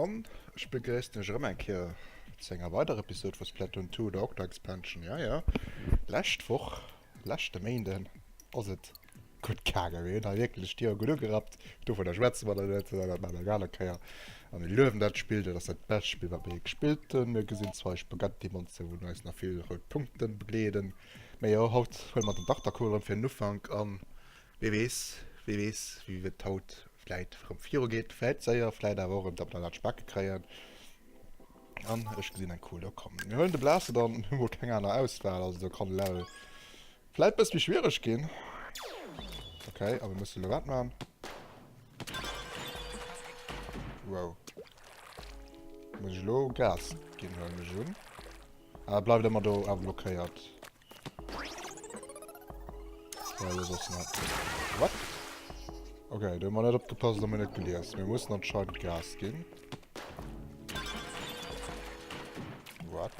An ech begréissen iech erëm eng Kéier zu enger weiderer Episode vu Splatoon 2, der Octo Expansion. Ja, ja, lescht Woch, leschte Méinden ass et gutt gaangen. Mir hunn hei wierklech d'Joer gutt ugerappt. Dovunner schwätze mer dann net, dat maache mer eng aner Kéier. A mir luewen dat Spill, dat ass dat bescht Spill, wat mir jee gespillt hunn. Mir gesinn zwar Spaghetti-Monster, wou eis nach vill rout Punkte begleeden. Mee jo, haut huele mer den Dachterkuel erëm fir den Ufank an Wee weess, wee weess, wéi et haut vläit erëm viru geet. Vläit séier, vläit awer och erëm, datt mer dat Specke kréien. An ech gesinn eng Kuel do kommen. Mir huelen de Blaster dann, mir hu mol keng aner Auswahl, also do kann de Level vläit bësse méi schwiereg ginn. Okay, a mir musse elo wat man? Wow. Muss ech elo Gas ginn, huelen ech un. Ah, bleift ëmmer do awer blockéiert. What? Okay, do hu mer net opgepasst a mir net gelies. Mir mussen anscheinend Gas ginn. What?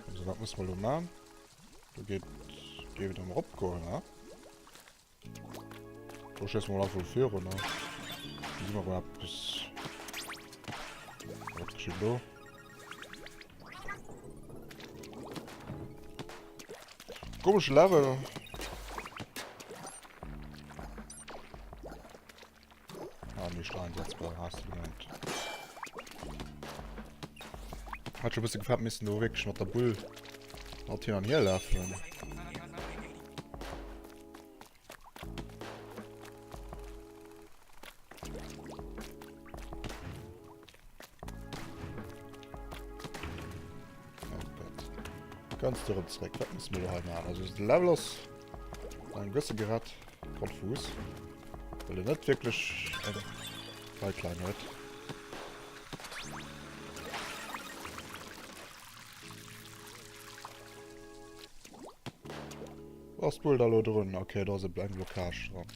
Also, wat muss mer lo man? Do geet géif et erëm eropgoen, ne? Do schéisse mer mol einfach virun, ne? Do si mer erëm eppes. Wat geschitt elo? Komesche Level. Ah, nicht einsetzbar, hast du gemeint. Hat schon ein bisschen gefällt, müssen do wirklich mat der Bull halt hin an her laufen. Oh Gott. Ganz zurück zurück. Was müssen wir da heute machen? Also, der Level ist ein gewisse Grad konfus. Well en net wierklech eng Guideline huet. Wo ass d'Bull da lo drun? Okay, do ass eng Blockage dran.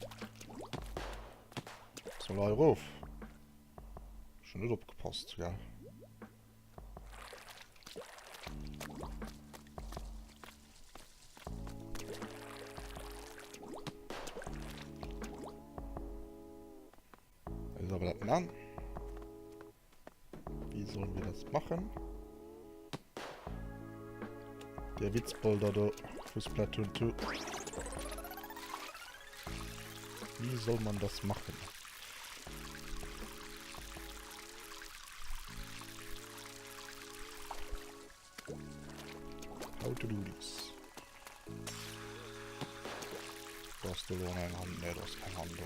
Soll hei erof? Schon net opgepasst, gell? Wie sollen wir das machen? Wie sollen wir das machen? Der Witzbolder da vu Splatoon 2. Wie soll man das machen? How to do this. Do ass do lo eng Hand. Nee, do ass keng Hand do.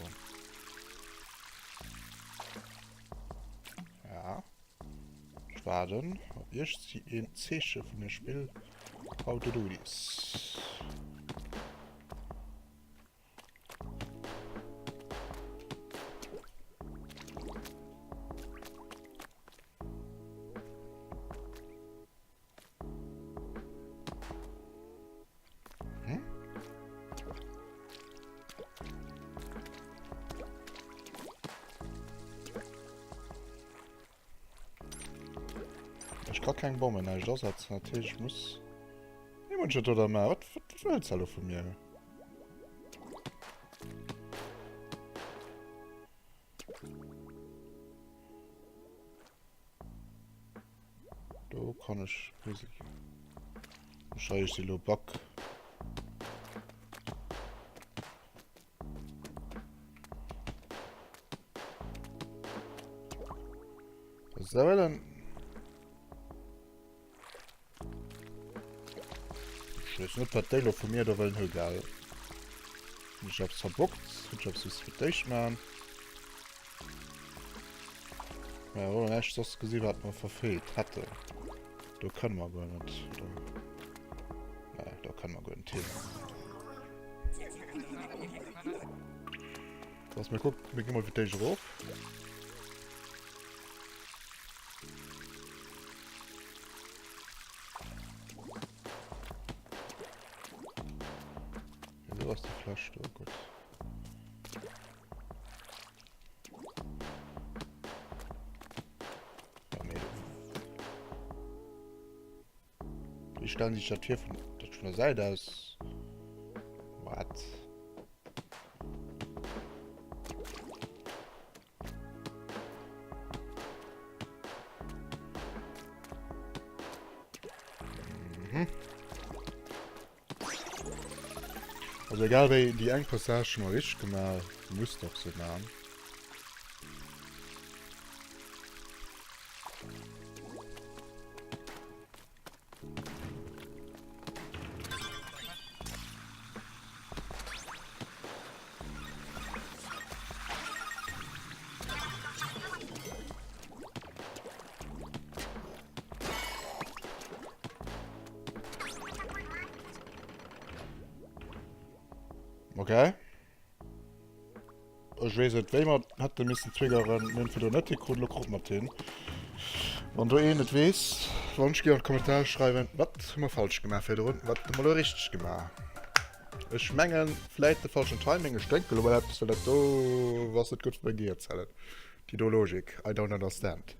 Ja. Ech waarden op iech een Zeeche vun dem Spill. How to do this. Hm? Ech ka keng Bommen näischt asetzen, dat heescht ech muss... Wéi muss ech dat do da maachen? Wat, wat wëlls de elo vu mir? Do kann ech Wahrscheinlich si lo Back. Sollen. Ech weess net, wat déi lo vu mir do wëllen hu, gell? Hunn ech eppes verbockt? Hunn ech eppes misse fir d'éischt maachen? Mä elo näischt soss gesi wat mer verfeelt hätten. Do kënne mer guer net. Do, nee, do kënne mer guer net hin. Lass mir kucken, mir gi mol fir d'éischt erof. Do ass déi Fläsch do, gutt. stellen si sech dat vir vun dat vun der Säit aus? What? Mhm. Also egal wéi, déi eng Passage hu mer richteg gemaach. Muss doch sou man. Okay. Ech weess net, wéi mer hätte missen triggeren. Mir hunn virdrun net hikrut, elo krute mer et hin. Wann do een et weess, wann ech géif an d'Kommentare schreiwen, wat hu mer falsch gemaach virdrun, wat hu mer elo richteg gemaach. Ech mengen, vläit de falschen Timing. Ech denke elo mol eppes, well dat do ass net gutt fir meng Gehierzellen. Déi do Logik, I don't understand.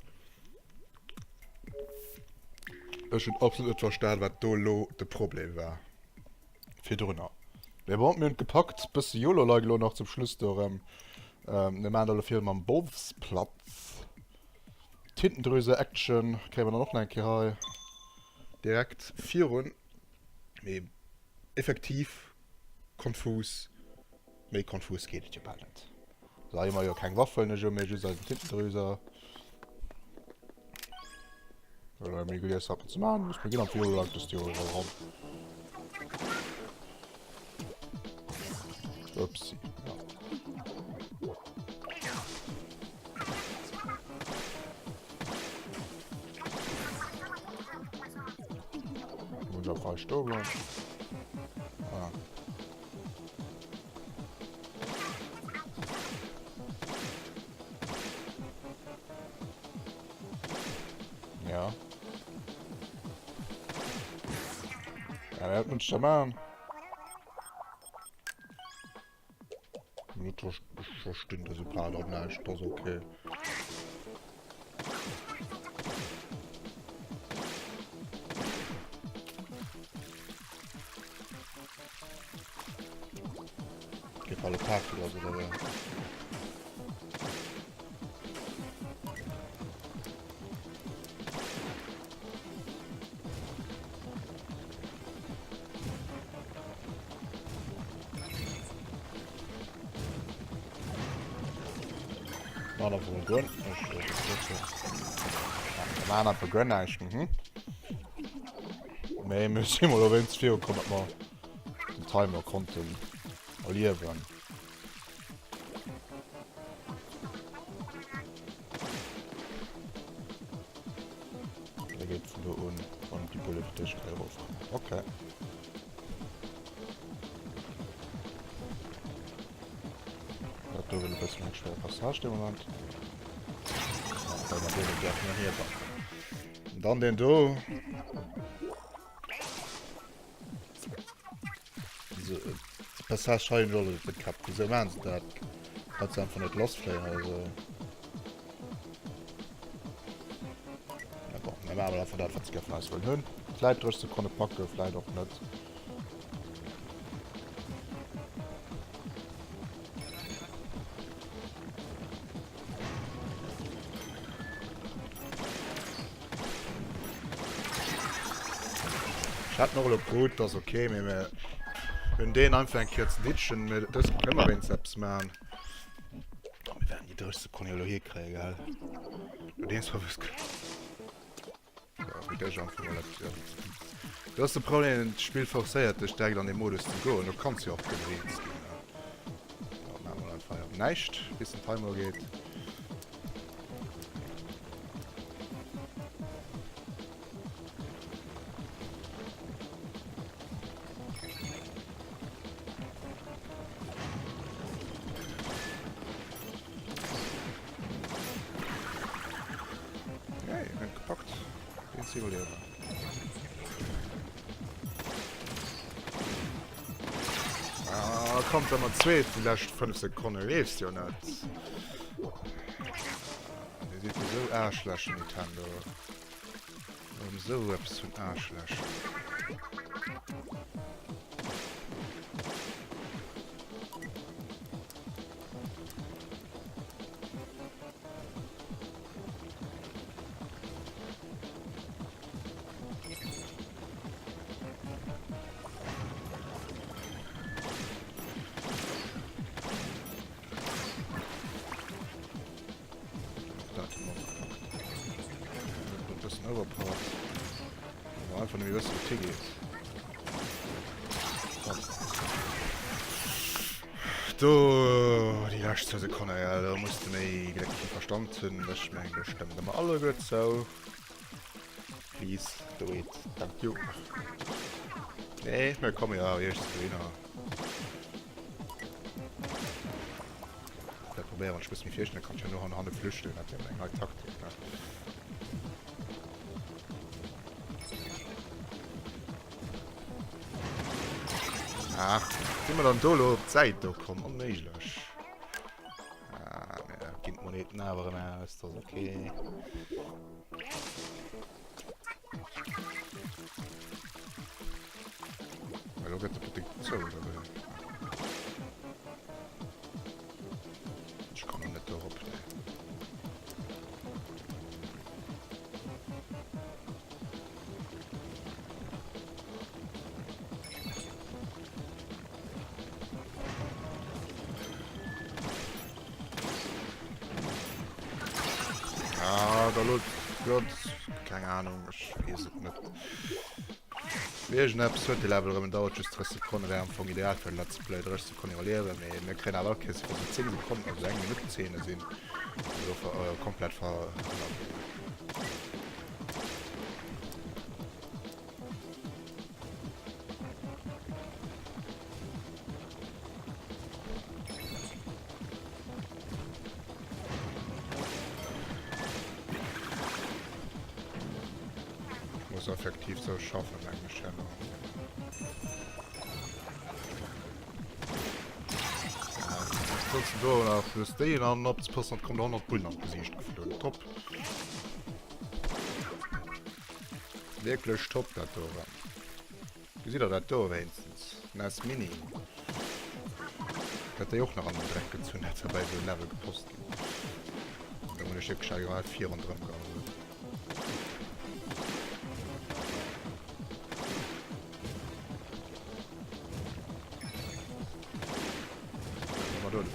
Ech hunn absolut net verstan, wat do elo de Problem war. Virdrunner. Mee bon, mir hunn et gepackt. Bësse Yolo-like elo nach zum Schluss do erëm. Mir maachen dat elo virun mam Wolfsplatz. Tintendrüse-Action kréie mer dann och nach eng Kéier hei direkt virun. Mee effektiv konfus. Méi konfus geet et jo bal net. So, hei hu mer jo keng Waffen, ech hu mir just eisen Tintendrüser. Oder mir gelies hat ze machen, muss mir ginn am Viola das Joer ran. Upsi. Ja. Muss auch falsch da bleiben. Ah. Ja. Ja, dat muss ich da machen. Net verstinn das paar dann näischt, das okay. Geet alle Party lass oder wéi? Machen einfach mal guer Machen einfach guer näischt, mhm. Mee mir si mol owéinst virukomm, datt mer den Timer konnten erliewen. Da geet vun do un, wann déi Bulle fir d'éischt Kéier erofkommen. Okay. Dat do gëtt e bëssen eng schwéier Passage de Moment. Ja, well mer deen net däerfen erhiewen. Dann deen do. So, die Passage hei hunn ech och net gekappt. Wieso maachen se dat? Dat se einfach net lassfléien oder so. Na bon, mir maachen einfach dat, wat se gär vun eis wëllen hunn. Vläit 30 Sekonne packen, vläit och net. Ech hat en och elo krut, ass ok, mee mir hunn deen einfach eng Kéier ze ditchen, mee dës kënne mer wéinst eppes maachen. Oh, mir wäerten déi 30 Sekonne jo elo hikréien, gell? Nodeems mer wëss. Do ass de Problem, d'Spill forcéiert dech direkt an dee Modus ze goen, do kanns jo och guer net eens ginn. Da maache mer einfach hei op näischt, bis den Timer ugeet. Hey, mir hunn gepackt. Den Ziwweliewer. Ah, kommt ëmmer zweet déi lescht 5 Sekonne, leefs jo net. Dir sidd esou Aarschlächer, Nintendo. Erëm esou eppes vun Aarschläch. Dat hu mer gepackt. E bëssen overpowered. Awer einfach nëmme wëssen, wou et higeet. Do, déi lescht zwou Sekonne, ja, do muss de méi gléckleche Verstand hunn. Ech mengen, do stëmmt der mer alleguer zou. Please do it. Thank you. Nee, mir komme jo awer iergends dohinner. Dat probéieren, wann ech e bësse méi virstinn, da kann ech jo no hanne flüchten. Dat wär eng nei Taktik, ne? Ach, si mer dann do elo op d'Säit do komm? Onméiglech. Ah, mir ginn d'Moneten awer erëm aus, dat ass okay. Elo gëtt de Buttek zou, oder wéi? Ech kommen net dorop, nee. Ah, da lo Gott, keng Ahnung, ech weess et net. Iergendeppes huet de Level erëm, en dauert just 30 Sekonnen, wär am Fong ideal fir e Let's Play, 30 Sekonnen iwwerliewen, mee mir kréien awer all Kéiers iwwer sou 10 Sekonnen, also eng Minutt Zeene sinn elo komplett ver ënnerginn. Muss effektiv sou schaffen, mengen ech herno. Sollst du do nach plus déi an opzepassen, dann kommt och nach d'Bull an d'Gesiicht geflunn. Top. Wierklech top dat do erëm. Gesitt der dat do wéinstens? NES Mini. Dat déi och nach an den Dreck gezunn hätt, wär bei esou Level gepost ginn. Da hunn ech wierklech hei grad vir ronderëm gehauen. Mal do de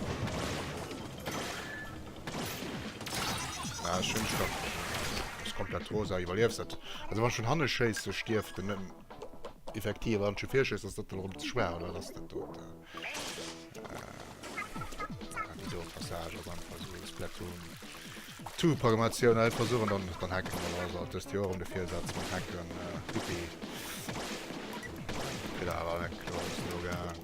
Ah, schön stopp. Das komplett rosa, iwwerliefs dat. Also wann schon hanne schéisst, stierft den net. Effektiv, wann schon virschéisst, ass dat erëm ze schwer, oder ass dat do? Déi do Passage ass einfach esou Splatoon 2 Programmatioun einfach versuchen, dann, dann hacken wir also alt dëst Joer um de Virsatz mat hacken. Äh, Yippie. Kritt awer eng kloer Slogan.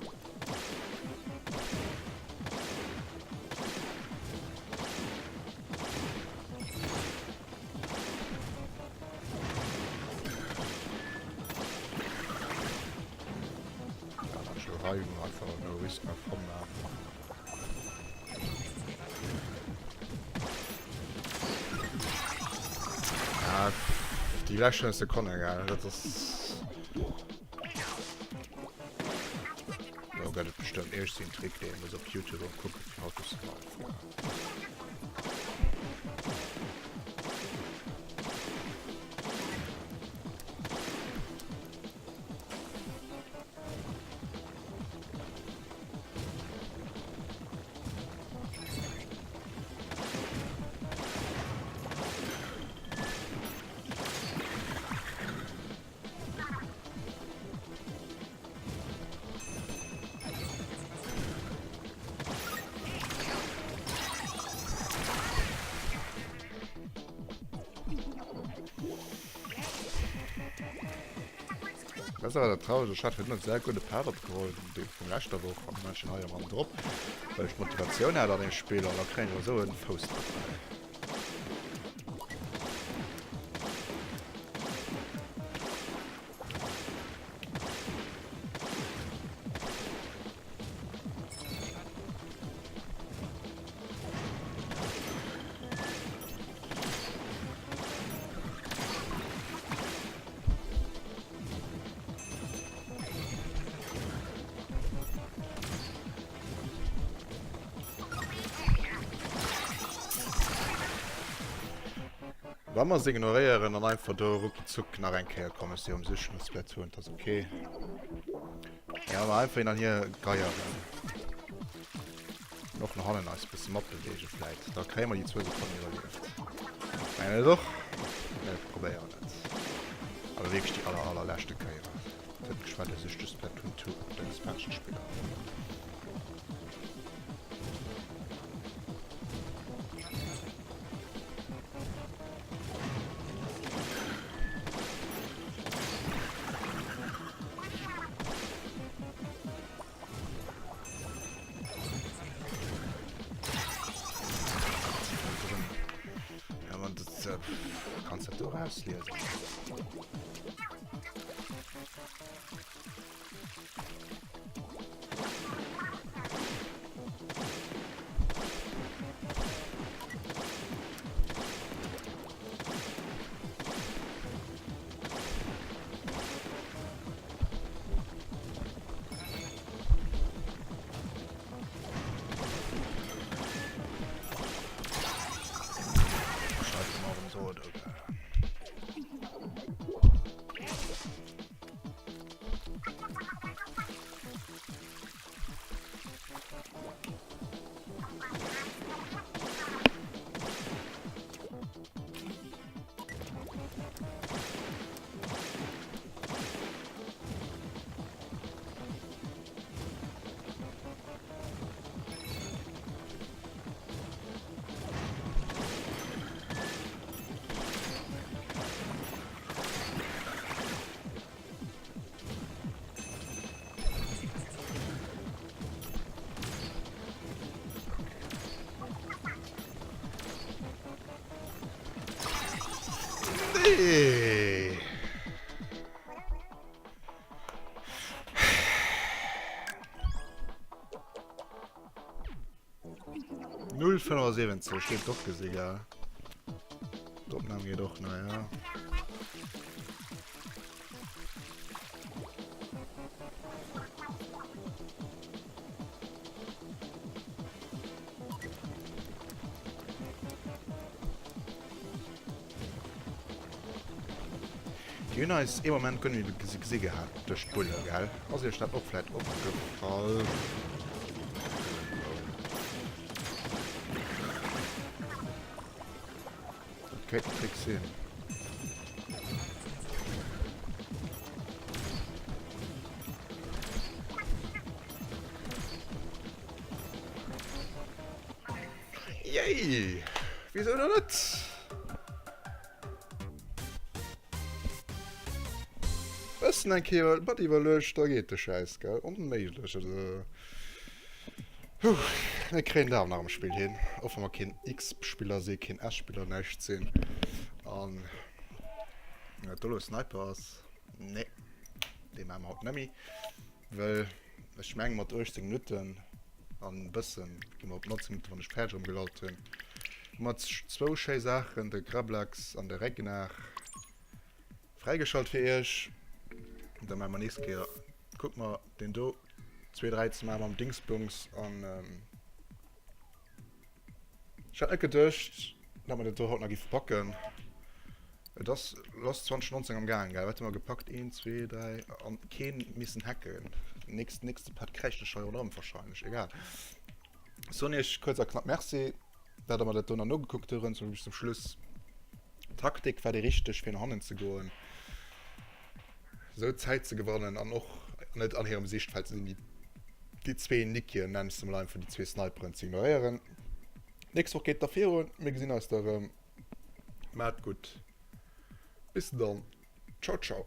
Déi lescht Sekonne, gell, dat ass... Do gëtt et bestëmmt iergst een Trick, deen ee muss op Youtube kucken, fir how to survive. Dat ass awer dat Trauregt, ech hat fir net sehr gudde Part opgeholl, dee vun leschter Woch, an Menschen hei am drop, well ech Motivatioun hat an dem Spill, an da kréien ech esou en Fouss drop. Wa mer se ignoréieren an einfach do ruckizuck nach eng Kéier kommen, si um sech no Splatoon, dat ass okay. Ja, awer einfach hin an hier geieren. An och no hannen eis bësse matbeweege vläit. Da kréie mer déi zwou Sekonnen iwwerlieft. Mengen et och. Mir probéieren et. Awer wierklech déi aller, allerleschte Kéier. Dat huet geschwat u sech de Splatoon 2 Octo Expansion Spiller. Ja, man, das äh, kannst du rauslesen. Nee! Null 75 geet och gesi gell? D'Opnam geet och nach, ja. Déi hunn eis ee Moment guer net méi gesi gehat duerch d'Bulle, gell? Ass iech dat och vläit opgefall? Dat kéint en Trick sinn. Yay! Wieso denn net? Bëssen eng Kéier mat iwwerluecht, da geet de Schäiss, gell? Onméiglech, also. Huh, mir kréien dat awer nach am Spill hin. Och wa mer keen X-Spiller sinn, keen S-Spiller, näischt sinn. An dat do elo Sniper ass, nee, dee maache mer haut net méi. Well ech meng mat 18 Minutten an e bëssen, gi mer op 19 Minutten, wann ech fäerdeg erëm hunn, hu mer zwou schéi Saachen, de Grabblax an de Regnar, fräigeschalt fir iech. Da maache mer nächst Kéier, kucke mer deen do zwee, dräi ze maache mam Dingsbums an Ech hat net geduecht, dat mer dat do haut nach géife packen. Et ass lass 2019 am gaang, gell? Wat hu mer gepackt? 1, 2, 3 an keen missen hacken. Nächst, nächste Part kräischen ech hei ronderëm wahrscheinlech. Egal. Soen iech kuerz a knapp Merci, dat der mer dat do nach nogekuckt hutt, zum bis zum Schluss. Taktik war déi richteg, fir no hannen ze goen, esou Zäit ze gewannen an och net an hirem Sichtfeld ze sinn, déi déi zwee Nickien, nennen ech se mol einfach, déi zwee Sniperen ze ignoréieren. Nächst Woch geet da virun. Mir gesinn eis da erëm. Maat gutt. Bis dann. Ciao, ciao.